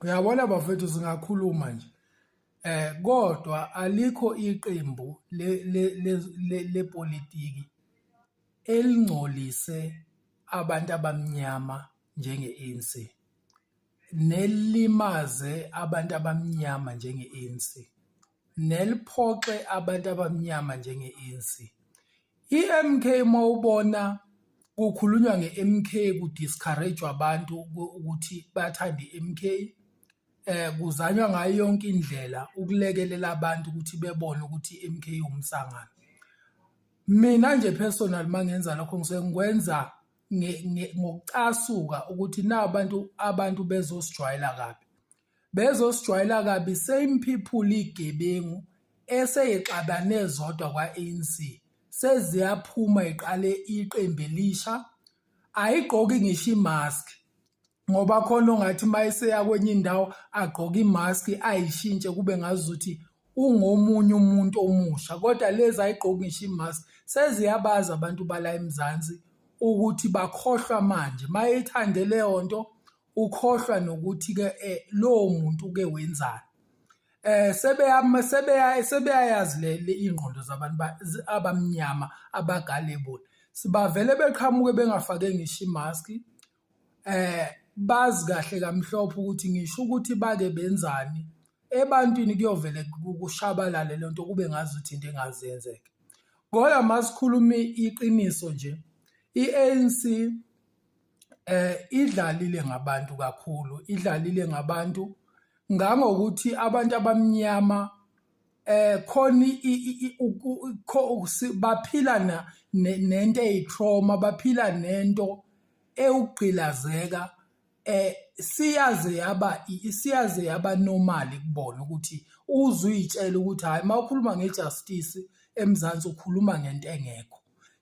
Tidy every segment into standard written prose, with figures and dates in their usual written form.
Uyabona bafethu, singakhuluma nje kodwa alikho iqembu lepolitiki elingcolise abantu abamnyama njenge-ANC, nelimaze abantu abamnyama njenge-ANC, neliphoxe abantu abamnyama njenge-ANC. I-MK, mawubona kukhulunywa nge-MK, ku-discourage abantu ukuthi bathande i-MK, kuzanywa ngayo yonke indlela ukulekelela abantu ukuthi bebone ukuthi i-MK iwumsangano. Mina nje personal, mangenza lokho ngisuke ngikwenza ngokucasuka ukuthi nabantu, abantu bezosijwayela kabi, bezosijwayela kabi. Same people, igebengu eseyixabane zodwa kwa-ANC seziyaphuma, iqale iqembu elisha, ayigqoki ngisho imask, ngoba khona ongathi mayeseya kwenye indawo agqoke imask, ayishintshe kube ngazuthi ungomunye umuntu omusha, kodwa lezi ayigqoki ngisho imask. Seziyabazi abantu bala eMzansi ukuthi bakhohlwa manje mayethande leyo nto, ukhohlwa nokuthi-ke lowo muntu ke wenzani. Sebeya sebeyayazi le ingqondo zabantu abamnyama abagalebula, sibavele beqhamuke bengafake ngisho imask, bazi kahle kamhlophe ukuthi ngisho ukuthi bake benzani ebantwini, kuyovele kushabalale lento, kube ngazuthi into engazenzeka. Kodwa masikhuluma iqiniso nje, i-ANC idlalile ngabantu kakhulu, idlalile ngabantu ngangokuthi abantu abamnyama khona baphila nento eyi-trauma, baphila nento ewugqilazeka. Siyaze yaba normal kubona ukuthi uze uyitshele ukuthi hhayi, uma ukhuluma nge-justice eMzansi ukhuluma ngento engekho.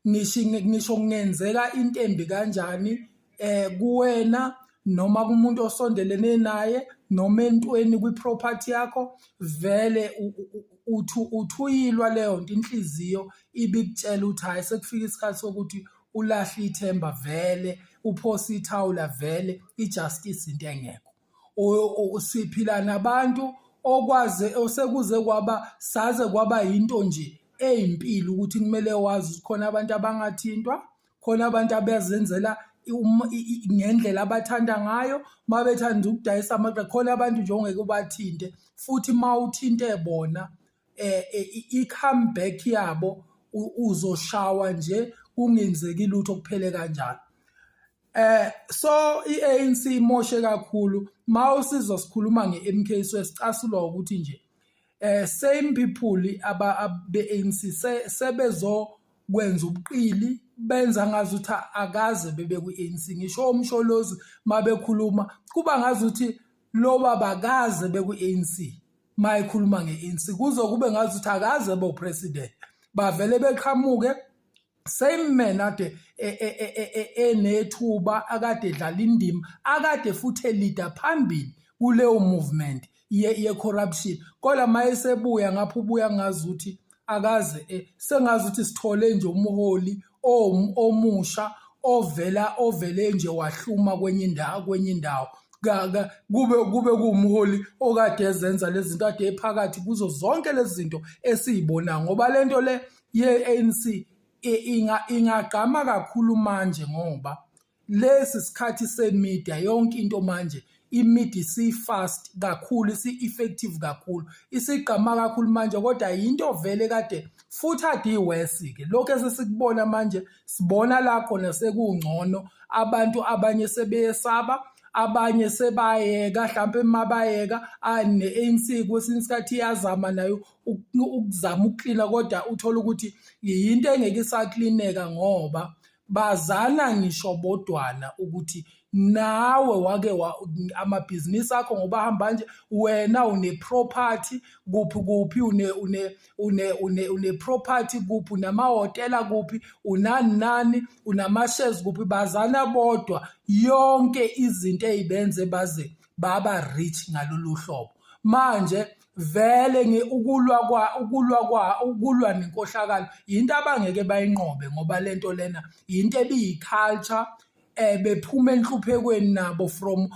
Ngisho kungenzeka into embi kanjani kuwena noma kumuntu osondelene naye noma entweni kwi-property yakho, vele uthi uthuyilwa leyo nto, inhliziyo ibikutshela ukuthi hhayi, sekufika isikhathi sokuthi ulahle ithemba vele, uphose ithawula vele, i-justice into engekho. Siphila nabantu okwaze osekuze kwaba saze kwaba yinto nje eyimpilo ukuthi kumele wazi ukuthi khona abantu abangathintwa, khona abantu abazenzela ngendlela abathanda ngayo. Uma bethanda ukudayisa khona abantu nje ongeke ubathinte, futhi uma uthinte bona i-comeback yabo uzoshawa nje kungenzeki lutho, kuphele kanjalo. So i-ANC imoshe kakhulu. Mawusizwa sikhuluma nge-MK so sicasulwa ukuthi nje same people aba be-ANC sebezokwenza ubuqili, benza ngazuthi akaze bebe kwi-ANC. Ngisho uMsholozi mabekhuluma kuba ngazuthi lo baba kaze bekwi-ANC, mayekhuluma nge-ANC kuze kube ngazuthi akaze bo president. Bavele beqhamuke same man ade enethuba, akade edlala indima, akade futhi e-leader phambili kuleyo movement ye-corruption, kodwa mayesebuya ngapha ubuya ngazuthi akaze, sengazuthi sithole nje umholi omusha ovela ovele nje wahluma kwenye indawo, kube kuwumholi okade ezenza lezi zinto, ade ephakathi kuzo zonke lezi zinto esiyibonayo, ngoba lento le ye-ANC ingagqama kakhulu manje, ngoba lesi sikhathi se-media, yonke into manje i-media isi-fast kakhulu, isi-effective kakhulu, isigqama kakhulu manje. Kodwa yinto vele kade futhi ade i-worse-ke lokho esesikubona manje. Sibona la khona sekungcono, abantu abanye sebeyesaba, abanye sebayeka, hlampe mabayeka ne-ANC kwesinye isikhathi iyazama nayo ukuzama ukuklina, kodwa uthola ukuthi yinto engeke isaklineka, ngoba bazana ngisho bodwana ukuthi nawe wake amabhizinisi akho ngoba hamba nje wena une-property kuphi kuphi, une-property kuphi, unamahhotela kuphi, unani nani, unama-shares kuphi. Bazana bodwa yonke izinto ey'benze baze baba rich ngalolu hlobo. Manje vele ukulwa nenkohlakalo yinto abangeke bayinqobe, ngoba lento lena yinto ebiyi-culture. Bephuma enhluphekweni nabo from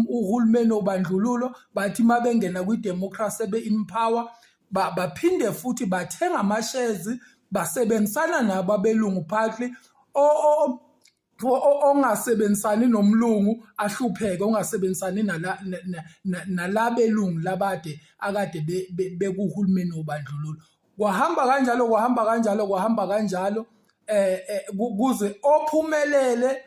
uhulumeni obandlululo, bathi mabengena kwi-democracy be-in power, baphinde futhi bathenga ama-shares, basebenzisana nabo abelungu partly. Ongasebenzisani nomlungu ahlupheke, ongasebenzisani nalabelungu labade akade bekuhulumeni wobandlululo. Kwahamba kanjalo, kwahamba kanjalo, kwahamba kanjalo, kuze ophumelele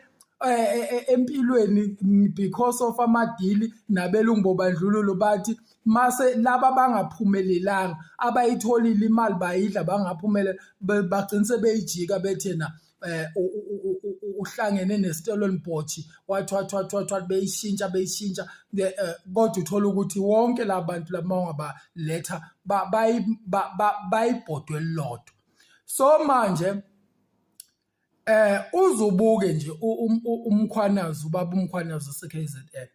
empilweni because of amadili nabelungu bobandlululo, bathi mase laba bangaphumelelanga, abayitholile imali bayidla, bangaphumelela, bagcina sebeyijika bethe na uhlangene neStellenbosch, wathi wathi wathi wathi wathi, beyishintsha beyishintsha, kodwa uthola ukuthi wonke la bantu laba ungabaletha bayibhodwe elilodwa. So manje uzubuke nje uMkhwanazi, ubaba uMkhwanazi ose-KZN,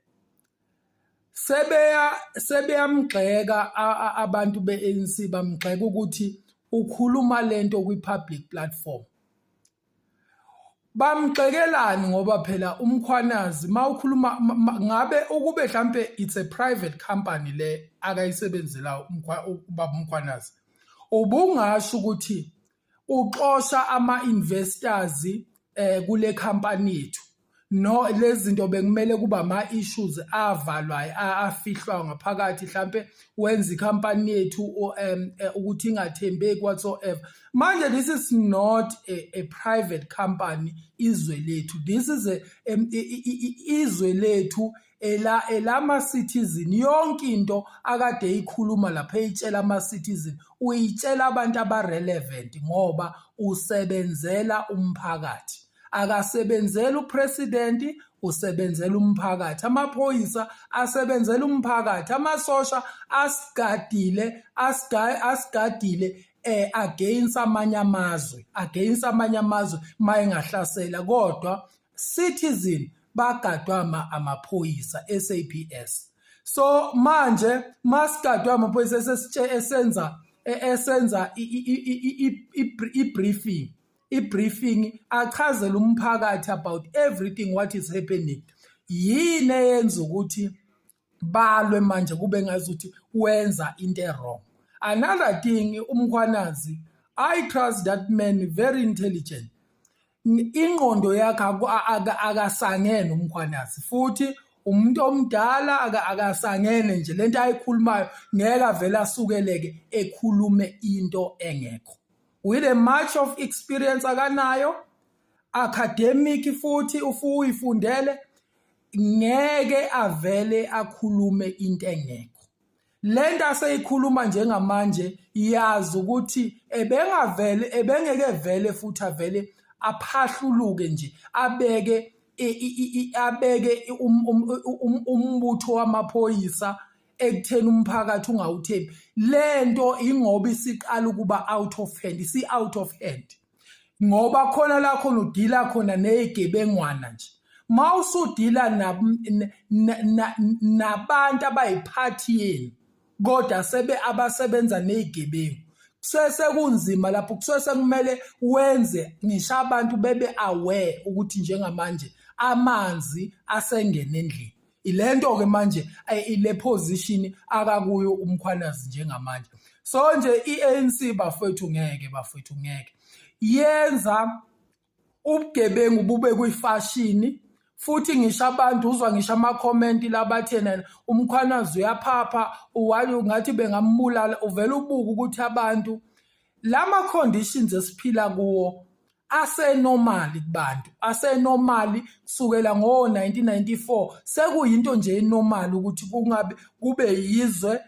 sebeyamgxeka abantu be-ANC, bamgxeka ukuthi ukhuluma lento kwi-public platform. Bamgxekelani? Ngoba phela uMkhwanazi mawukhuluma ngabe ukube mhlambe it's a private company le akayisebenzela ubaba uMkhwanazi, ubungasho ukuthi uxosha ama-investors kule company yethu. No, lezi zinto bekumele kuba ama-issues avalwayo, afihlwayo ngaphakathi, mhlampe wenza ikhampani yethu ukuthi ingathembeki, whatsoever. Manje this is not a private company, izwe lethu. This is a izwe lethu elama citizen. Yonke into akade eyikhuluma lapha, eyitshela ama-citizen, uyitshela abantu aba-relevant ngoba usebenzela umphakathi. Akasebenzeli upresident, usebenzela umphakathi. Amaphoyisa asebenzela umphakathi, amasosha asigadile, asigadile against amanye amazwe, against amanye amazwe mayengahlasela, kodwa citizen bagadwa amaphoyisa SAPS. So manje masigadwa amaphoyisa, esenza i-briefing, achazele umphakathi about everything what is happening, yini eyenza ukuthi balwe manje kube ngazuthi wenza into e-wrong? Another thing, uMkhwanazi, I trust that man, very intelligent, ingqondo yakhe akasangene uMkhwanazi, futhi umuntu omdala, akasangene nje. Lento ayikhulumayo ngeke avele asukeleke ekhulume into engekho. With a much of experience akanayo, academic futhi uyifundele, ngeke avele akhulume into engekho. Lento aseyikhuluma njengamanje, yazi ukuthi ebengavele, ebengeke vele futhi avele aphahluluke nje, abeke umbutho wamaphoyisa ekutheni umphakathi ungawuthembi. Lento ingoba isiqala ukuba out of hand, isi out of hand, ngoba khona la khona udila khona nezigebengwana nje. Mawusudila nabantu abayiphathi yenu kodwa sebe abasebenza nezigebengu, kusuke sekunzima lapho, kusuke sekumele wenze ngisho abantu bebe aware ukuthi njengamanje amanzi asengena endlini. Ilento ke manje ile position akakuyo uMkhwanazi njengamanje. So nje iANC bafethu, ngeke bafethu, ngeke yenza ubugebengu bube kwifashini. Futhi ngisho abantu, uzwa ngisho ama-comment labathena uMkhwanazi uyaphapha, ngathi bengambulala. Uvela ubuka ukuthi abantu lama conditions esiphila kuwo asenormal kubantu, asenormal kusukela ngo-1994, sekuyinto nje enormal ukuthi kungabe kube yizwe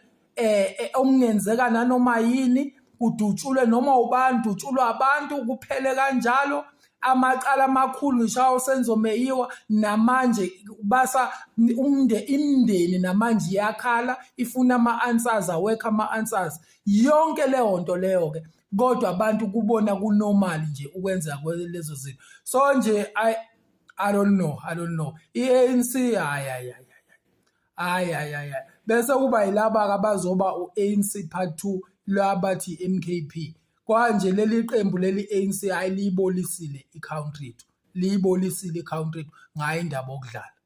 okungenzeka nanoma yini, kudutshulwe noma ubani, dutshulwa abantu kuphele kanjalo. Amacala amakhulu ngisho uSenzo Meyiwa, namanje basa umnde imindeni namanje iyakhala ifuna ama-answers, awekho ama-answers, yonke leyo nto leyo ke. Kodwa abantu kubona kunormal nje ukwenzeka kwalezo zinto. So nje I don't know, I don't know, i-ANC, hayi hayi hayi hayi hayi. Bese kuba yilaba abazoba u-ANC part 2, labathi MKP. Kwanje leli qembu leli ANC, hayi, liyibolisile i-country yethu. Liyibolisile i-country yethu ngayo indaba yokudlala.